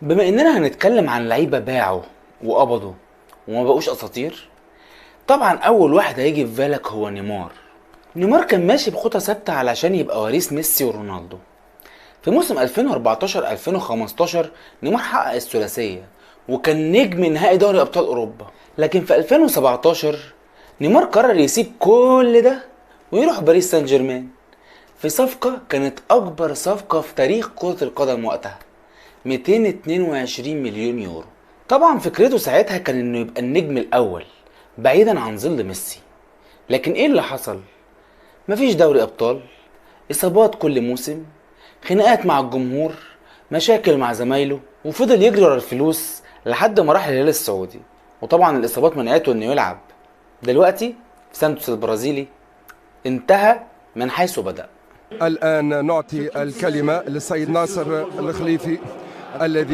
بما اننا هنتكلم عن لعيبة باعوا وقبضوا وما بقوش اساطير، طبعا اول واحد هيجي في بالك هو نيمار. نيمار كان ماشي بخطى ثابتة علشان يبقى وريث ميسي ورونالدو. في موسم 2014 2015 نيمار حقق الثلاثية وكان نجم نهائي دوري ابطال اوروبا، لكن في 2017 نيمار قرر يسيب كل ده ويروح باريس سان جيرمان في صفقة كانت اكبر صفقة في تاريخ كره القدم وقتها، 222 مليون يورو. طبعا فكرته ساعتها كان انه يبقى النجم الاول بعيدا عن ظل ميسي، لكن ايه اللي حصل؟ مفيش دوري ابطال، اصابات كل موسم، خناقات مع الجمهور، مشاكل مع زمايله، وفضل يجري ورا الفلوس لحد ما راح الهلال السعودي، وطبعا الاصابات منعته انه يلعب. دلوقتي في سانتوس البرازيلي انتهى من حيث بدأ. الآن نعطي الكلمة للسيد ناصر الخليفي الذي